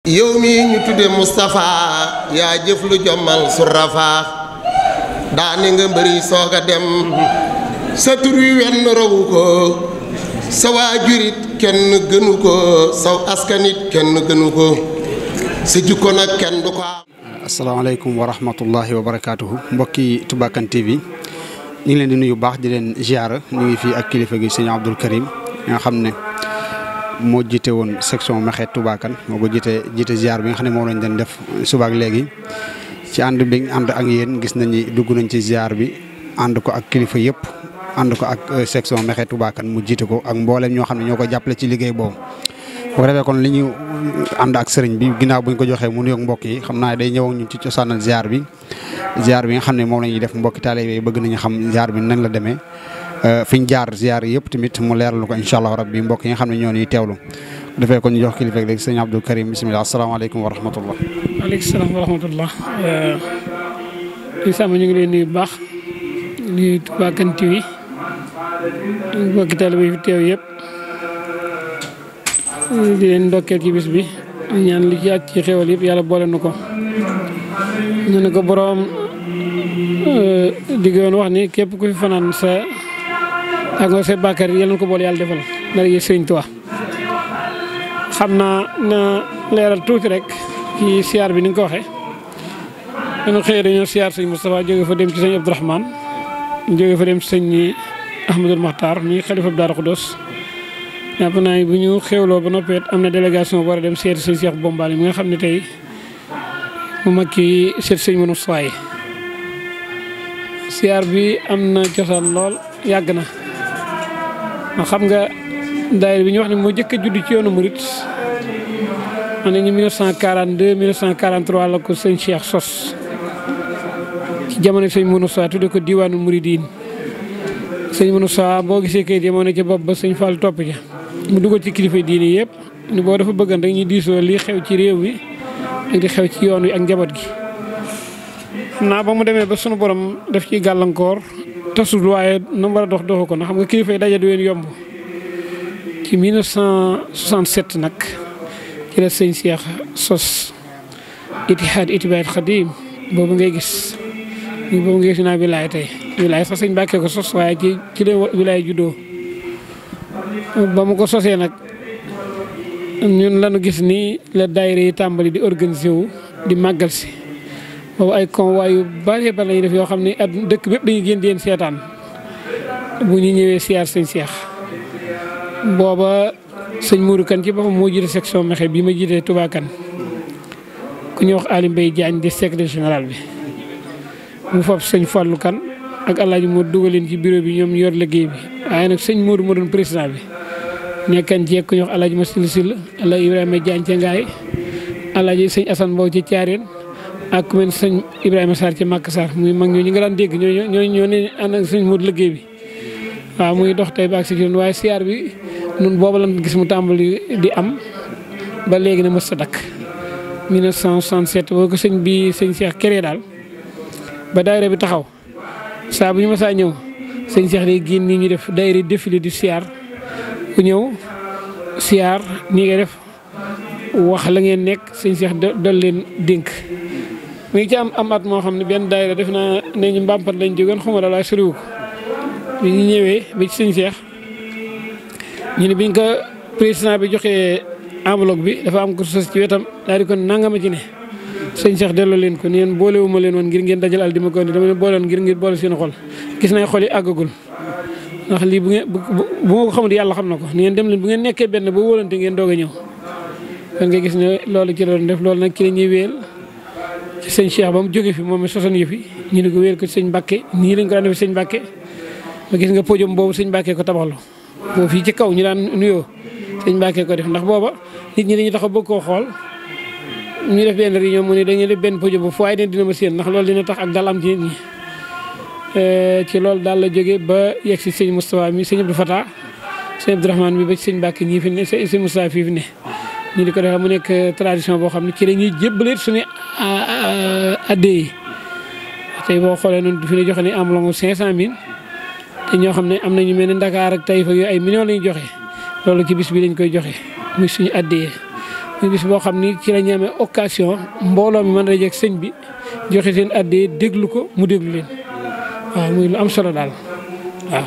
yow mi ñu tudde Moustapha yaa jëf lu jommal su rafaa daane nga mbëri soog a dem sa tur wi wenn rawu ko sa waajurit kenn gënu ko saw askanit kenn gënu ko sa jikko nag kenn du ko am. asalaamaaleykum wa rahmatullahi wa barakaatuhu mbokki Touba Kane TV ñu ngi leen di nuyu baax di leen ziara ñu ngi fii ak kilifa gi sëñ Abdoul Karim nga xam ne moo jiite woon section Mekhe Touba Kane moo ko jiite ziar bi nga xam ne moom lañ doon def suba ak léegi ci ànd bi ànd ak yéen gis nañ ni dugg nañ ci ziar bi ànd ko ak kilifa yëpp ànd ko ak section Mekhe Touba Kane mu jiite ko ak mboolem ñoo xam ne ñoo ko jàppale ci liggéey boobu. bu ko defee kon li ñu ànd ak sëriñ bi ginnaaw bu ñu ko joxee mu nuyoog mbokk yi xam naa day ñëw ak ñun ci cosaanal ziar bi nga xam ne moom la ñuy def mbokki taalibe yi bëgg nañu xam ziar bi nan la demee. fi ñu jaar ziar yëpp tamit mu leeral ko incha allah rabbi mbokk yi nga xam ne ñoo ñuy teewlu bu defee kon ñu jox kilifa léegi sëñ Abdoul Karim bisimilah asalaamaaleykum wa rahmatullah. waaleykum salaam wa rahmatullah. Isama ñu ngi leen nuyu bu baax nuyu Touba Kane TV mbokki taalibe yi fi teew yëpp di leen ndokkeel ci bis bi ñaan li ci ak ci xéwal yëpp yàlla boole na ko. ñu ne ko borom digg woon wax ni képp ku fi fanaan sa. ak nga say bàkkaar yi yal na ko boole yàlla defal dara yi sëriñ Tuubaa xam naa na leeral tuuti rek ci siyaar bi ni nga ko waxee dañu xëyee dañoo siyaar sëñ Moustapha jóge fa dem ci sëñ Abdourahmane jóge fa dem ci sëñ Ahmadul Maxtaar mi xalifa bu Daaru Xudoos jàpp naa bu ñu xewloo ba noppeet am na délégation bu war a dem seeti sëñ Cheikh Bombali mi nga xam ne tey mu mag ki seet sëñ Manu Suwaay siyaar bi am na cosaan lool yàgg na ndax xam nga daayira bi ñu wax ne moo jëkk a judd ci yoonu murit man nañu 1942 1943 la ko sëñ Cheikh sos ci jamono sëñ Moussa tudde ko diwaanu Muridiin sëñ Moussa boo gisee kayit yemoo ne ca bopp ba sëñ Fall topp ca mu dugal ci kilifa diine yëpp ni boo dafa bëggan rek ñu diisoo li xew ci réew mi ak di xew ci yoon wi ak njaboot gi xam naa ba mu demee ba sunu borom def ci gàllankoor tasul waaye na mu war a dox doxu ko na xam nga kilifa yi daje du leen yomb ci 1967 nag ci la sëñ Cheikh sos Itihaad Itibaat Xadim boobu ngay gis naa wilaay tey wilaay sax sëñ Mbàkke ko sos waaye ci la wilaay juddoo ba mu ko sosee nag ñun lañu gis ni la daayira yi tàmbali di organiser wu di màggal si boobu ay convois yu bari ba lañuy def yoo xam ne at dëkk bépp dañuy génn di leen seetaan bu ñu ñëwee siyaar sëñ Cheikh booba sëñ Mourou Kane ci boppam moo jiite section Mekhe bi ma jiitee Touba Kane ku ñuy wax Aly Mbaye Diagne di secrétaire général bi mu fab sëñ Fallou Kane ak Alaaji moo dugal leen ci bureau bi ñoom yor liggéey bi waaye nag sëñ Mourou moo doon président bi nekkan ci ku ñuy wax Alaaji Massil Sill Alaaji Ibrahima Diagne ca Ngaay Alaaji sëñ Assane Mbow ci Thiarène ak ku mel sëñ Ibrahima Sarr ci Màkk Sarr muy mag ñoo ñu nga daan dégg ñoo ne ànd ak sëñ Mourou liggéey bi waaw muy dox tey ba ak si yoon waaye siyaar bi nun boobu lan gis mu tàmbali di am ba léegi ne mës a dakk 1967 boo ko sëñ Cheikh kéré daal ba daayira bi taxaw saa bu ñu mësaa ñëw sëñ Cheikh day génn nii ñu def daayira défilé di siyaar ku ñëw siyaar nii nga def wax la ngeen nekk sëñ Cheikh dol leen dénk mu ngi ci am at moo xam ne benn daayira def naa ne ñu mbàmpat lañ jógoon xuma daal waaye soriwu ko bi ñu ñëwee ba ci sëñ Cheikh ñu ne biñ ko président bi joxee enveloppe bi dafa am ko sos ci wetam daal di ko nangama ci ne sëñ Cheikh delloo leen ko neen boolewuma leen woon ngir ngeen dajal al di ma ko indi dama leen boolewoon ngir boole seen xol gis naa xol yi àggagul ndax lii bu ma ko xamul yàlla xam na ko ni ngeen dem leen bu ngeen nekkee benn ba wóolante ngeen doog a ñëw kon nga gis ne loolu ci la doon def loolu nag ci la ñuy wéel ci sëñ Cheikh ba mu jóge fi moom mi sosoon yëf yi ñu ne ko wéel ko sëñ Mbàkke nii lañ ko daan def sëñ Mbàkke ma gis nga podium boobu sëñ Mbàkke ko tabaxlu boobu fii ci kaw ñu daan nuyoo sëñ Mbàkke ko def ndax booba nit ñi dañuy taxaw bëgg koo xool ñu def benn réunion mu ne dañuy def benn podium bu fu waaye den dina ma séen ndax loolu dina tax ak dal am ci nit ñi ci loolu daal la jóge ba yegg si sëñ Moustapha mi sëñ Abdou Fatah sëñ Abdourahmane mi ba ci sëñ Mbàkke ñii fi ne sëñ Moustapha fii fi ne ñu di ko defee mu nekk tradition boo xam ne ci la ñuy jébbaleet suñu addee yi tey boo xoolee noonu fi ne joxe ni enveloppe 500000 te ñoo xam ne am nañu mel ne Dakar ak Taïf ak yooyu ay millions la ñuy joxe loolu ci bis bi lañ koy joxe muy suñu addee muy bis boo xam ni ci la ñu amee occasion mbooloo mi mën a dajeeg sëñ bi joxe seen addee déglu ko mu déglu leen waaw muy lu am solo daal waaw.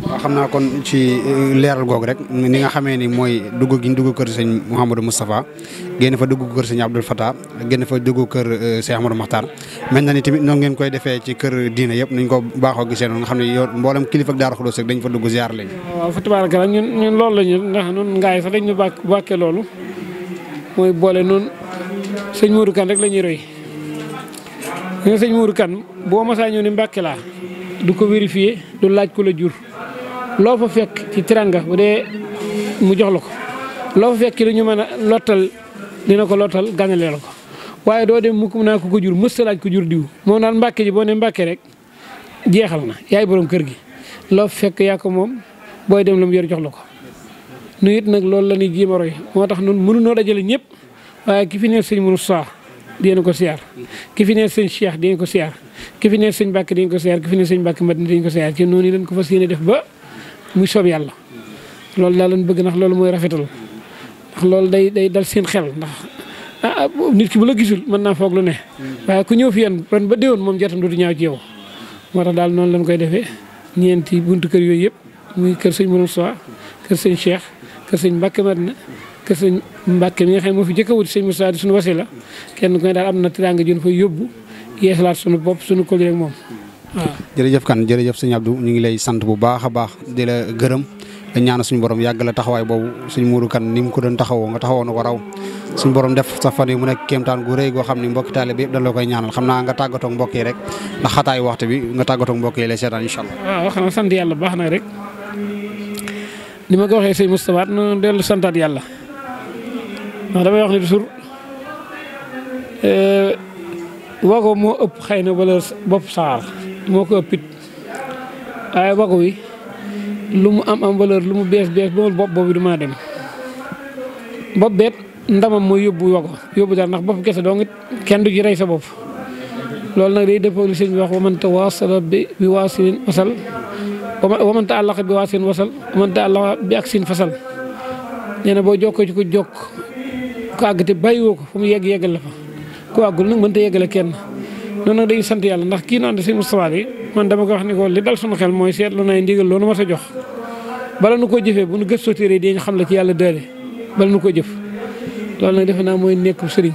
waaw xam naa kon ci leeral googu rek ni nga xamee ni mooy dugg gi ñu dugg kër sëñ Mouhamadou Moustapha génn fa dugg kër sëñ Abdoul Fatah génn fa dugg kër Cheikh Amadou Makhtar mel na ni tamit noonu ngeen koy defee ci kër diina yëpp nuñ ko baaxoo gisee noonu nga xam ne yow mboolem kilifa ak Daaru Xudoos rek dañ fa dugg ziar lañ. waaw fa tabaaraka ñun loolu la ñu ndax ñun ngaay sax dañ ñu bàkkee loolu mooy boole noonu sëñ Mourou Kane rek la ñuy roy nga sëñ Mourou Kane boo masaa ñëw ni Mbàkke laa du ko vérifier du laaj ko la jur loo fa fekk ci tiranga bu dee mu jox la ko loo fa fekk ci lu ñu mën a lottal dina ko lottal gànnalee la ko waaye doo dem mukk naa ko jur mës laaj ko jur diw moom daal Mbàkke ji boo ne Mbàkke rek jeexal na yaay borom kër gi loo fa fekk yaa ko moom booy dem la mu yor jox la ko nu it nag loolu la ñuy jéem a roy moo tax nun mënunoo dajale ñëpp waaye ki fi ne sëñ Moussa dina ko siyaar ki fi ne sëñ Cheikh dina ko siyaar ki fi ne sëñ Mbàkke dina ko siyaar ki fi ne sëñ Mbàkke Madina dina ko siyaar ci noonu yi lañ ko fas yéene def ba muy soob yàlla loolu daal lañ bëgg ndax loolu mooy rafetal ndax loolu day dal seen xel ndax nit ki bu la gisul mën naa foog lu ne waaye ku ñëw fi yéen ren ba déwoon moom jotam dootu ñaaw ci yow moo tax daal noonu lañ koy defee ñeenti buntu kër yooyu yëpp muy kër sëñ Moussa kër sëñ Cheikh kër sëñ Mbàkke Madina kër sëñ Mbàkke mi nga xam ne moo fi jëkk a wuti sëñ Moussa di suñu wasila kenn ku ne daal am na tiraanga jun fay yóbbu yeesalaat suñu bopp suñu kóol rek moom waaw. jërëjëf kan jërëjëf sëñ Abdou ñu ngi lay sant bu baax a baax di la gërëm da ñaana suñu borom yàgg la taxawaay boobu suñu Mourou Kane ni mu ko doon taxawoo nga taxawoo na ko raw suñu borom def sa fan yi mu nekk kéemtaan gu rëy goo xam ne mbokki taalibe yëpp dañ la koy ñaanal xam naa nga tàggatoo mbokk yi rek ndax xataayu waxtu bi nga tàggatoo mbokk yi lay seetaan incha allah. waaw xanaa sant yàlla baax na rek ni ma ko waxee sëñ Moustapha noonu dellu santaat yàlla ndax damay wax ne toujours wago moo ëpp xëy na valeur bopp saxaar moo ko ëpp it waaye wago wi lu mu am valeur lu mu bees ba bopp boobu du mën a dem bopp beet ndamam mooy yóbbu wago yóbbu daal ndax bopp kese doo ngi kenn du ci rey sa bopp loolu nag day dëppoo li sëñ bi wax wa man tawaasala bi waasilin wasal wa man ta'allaqa bi waasilin wasal wa man ta'allaqa bi aksin fasal nee na boo jokkoo ci ko jokk ko àgg te bàyyiwoo ko fu mu yeggal la fa ku àggul nag mënta yeggale kenn noonu nag dañuy sant yàlla ndax kii naan sëñ Moustapha bi man dama ko wax ni ko li dal suñu xel mooy seetlu nay ndigal loolu ma sa jox bala nu ko jëfee bu nu gëstoo téere yi dañu xam la ci yàlla daale bala nu ko jëf loolu nag defe naa mooy nekk sëriñ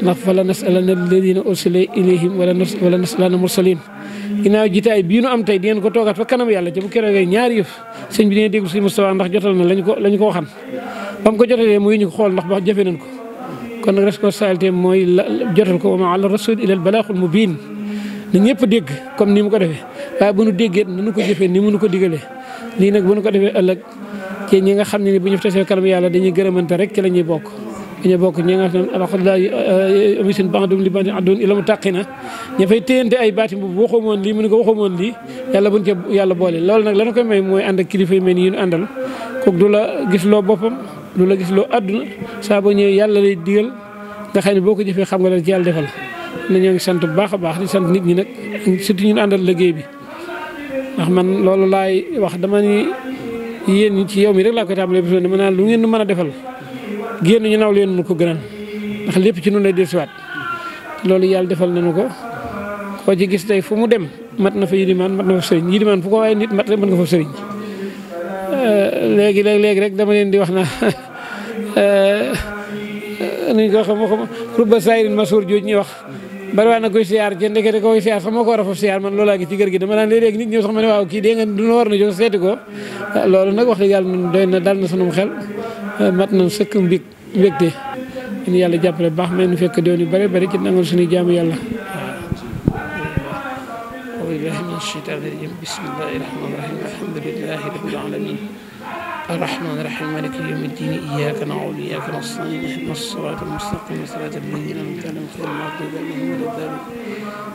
ndax fa la nasalanna alladina ursila ilayhim wala nasalanna mursalin ginnaaw jitaay bii nu am tey di ngeen ko toogaat fa kanam yàlla ca bu keroogee ñaari yëf sëñ bi dina déglu sëñ Moustapha ndax jotal na lañu ko waxan ba mu ko jotalee muy ñu ko xool ndax ba jëfe nañ ko kon nag responsabilité mooy jotal ko wa ma ala rasul ila al balaaxul mubiin na ñëpp dégg comme ni mu ko defee waaye bu nu déggee nanu ko jëfee ni mu nu ko digalee lii nag bu nu ko defee ëllëg ci ñi nga xam ne ni bu ñu tasee kanam yàlla dañuy gërëmante rek ci la ñuy bokk dañuy bokk ñi nga xam ne alhamdulilah amisin bandum li bandi addoon ila mu tàqi na ña fay téyante ay baati bu waxoo moon lii mu ne ko waxoo moon lii yàlla buñ ca yàlla boole loolu nag lana koy may mooy ànd ak kilifa yu mel ni yi ñu àndal kooku du la gis loo boppam du la gis loo àdduna saa boo ñëwee yàlla lay digal nga xam ne boo ko jëfee xam nga la ci yàlla defal na ñoo ngi sant bu baax a baax di sant nit ñi nag surtout ñu àndal liggéey bi ndax man loolu laay wax dama ni yéen ñi ci yow mi rek laa koy tàmbalee bi dama naan lu ngeen nu mën a defal génn ñu naw leen nu ko gënal ndax lépp ci noonu lay dellusiwaat loolu yàlla defal nañu ko koo ci gis tey fu mu dem mat na fa yilimaan mat na fa sëriñ yilimaan fu ko waaye nit mat rek mën nga fa sëriñ léegi rek dama leen di wax na nuñ ko xam rubba sayrin masuur jooju ñuy wax bari waa na koy siyaar ci ndekete koy siyaar sax moo ko war a fa siyaar man loolaa gi ci kër gi dama naan léeg-léeg nit ñëw sax ma ne waaw kii dee nga duna war na jóg seeti ko loolu nag wax dëgg yàlla nun doy na dal na sunum xel mat na sëkk mbégte ñu yàlla jàppale baax mais nu fekk doon yu bari bari ci nangal suñuy jaamu yàlla waaw billahi min shaytaan rajim bismillahi rahmani rahim alhamdulillahi rabbil alamin الرحمن الرحيم مالك يوم الدين إياك نعبد وإياك نستعين اهدنا الصراط المستقيم صراط الذين أنعمت عليهم غير المغضوب عليهم ولا الضالين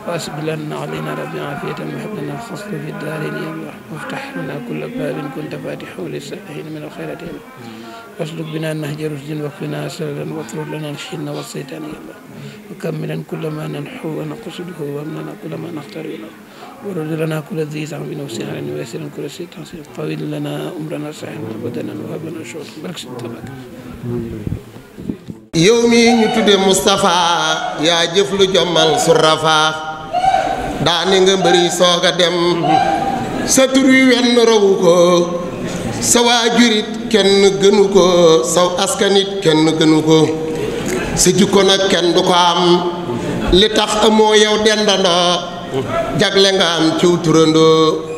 وأسبل لنا علينا ربي عافية وهب لنا الفصل في الدارين يا الله وافتح لنا كل باب كنت فاتحه للسائلين من الخيرات يا الله واسلك بنا نهج رشد واكفنا سللا واطرد لنا الشن والشيطان يا الله وكملا كل ما ننحو ونقصده وامننا كل ما نختار يا الله ورد لنا كل ذي زعم وسهل ويسر كل شيء تنصير طويل لنا أمرنا سهل بدنا وهب لنا شوق بركة تبارك yow mi ñu tudde Moustapha yaa jëf lu jommal su rafaax daani nga mbëri soog a dem sa tur wi wenn rawu ko sa waajurit kenn gënu ko saw askanit kenn gënu ko sa jikko nag kenn du ko am li tax amoo yow dendandoo jagle nga am ciw turandoo